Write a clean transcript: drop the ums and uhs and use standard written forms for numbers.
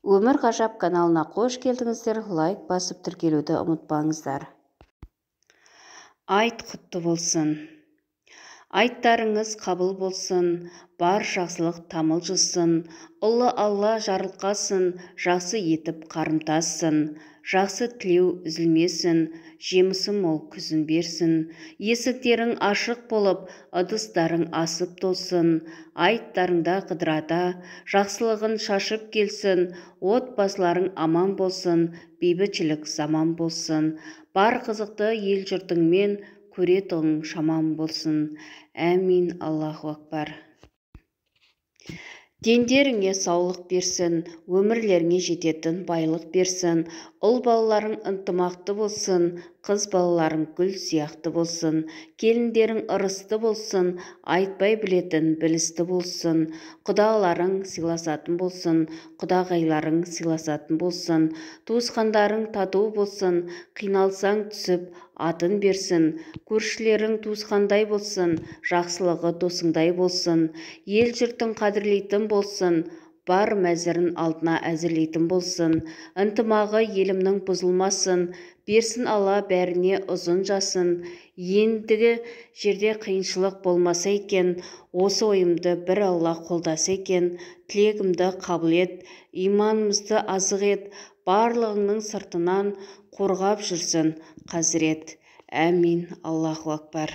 Өмір ғажап каналына қош келдіңіздер. Лайк басып тіркелуді ұмытпаңыздар. Айт құтты болсын. Айттарыңыз қабыл болсын, бар жақсылық тамылжысын, ұлы Алла жарылқасын, жақсы етіп қарымтасын, жақсы тілеу үзілмесін, жемісі мол күзін берсін, есіктерің ашық болып, ыдыстарың асып толсын, айттарыңда қыдырата, жақсылығын шашып келсін, отбасыларың аман болсын, бейбітшілік заман болсын, бар қызықты ел-жұртыңмен көретұғын шаман болсын. Әмин, Аллаху акбар. Дендеріңе саулық берсін, өмірлеріңе жететін байлық берсін, ұл балаларың ынтымақты болсын, қыз балаларың гүл сияқты болсын, келіндерің ырысты болсын, айтпай білетін білісті болсын, құдаларың сыйласатын болсын, құдағайларың сыйласатын болсын, туысқандарың тату болсын, қиналсаң түсіп атын берсін, көршілерің туысқандай болсын, жақсылығы досыңдай болсын, ел-жұртың қадірлейтін болсын, бар мәзірін алдына әзірлейтін болсын, ынтымағы елімнің бұзылмасын, берсін Алла бәріне ұзын жасын, ендігі жерде қиыншылық болмаса екен, осы ойымды бір Алла қолдаса екен, тілегімді қабыл ет, иманымызды азық ет, барлығыңның сыртынан қорғап жүрсін, қазірет. Әмин, Аллаху акбар.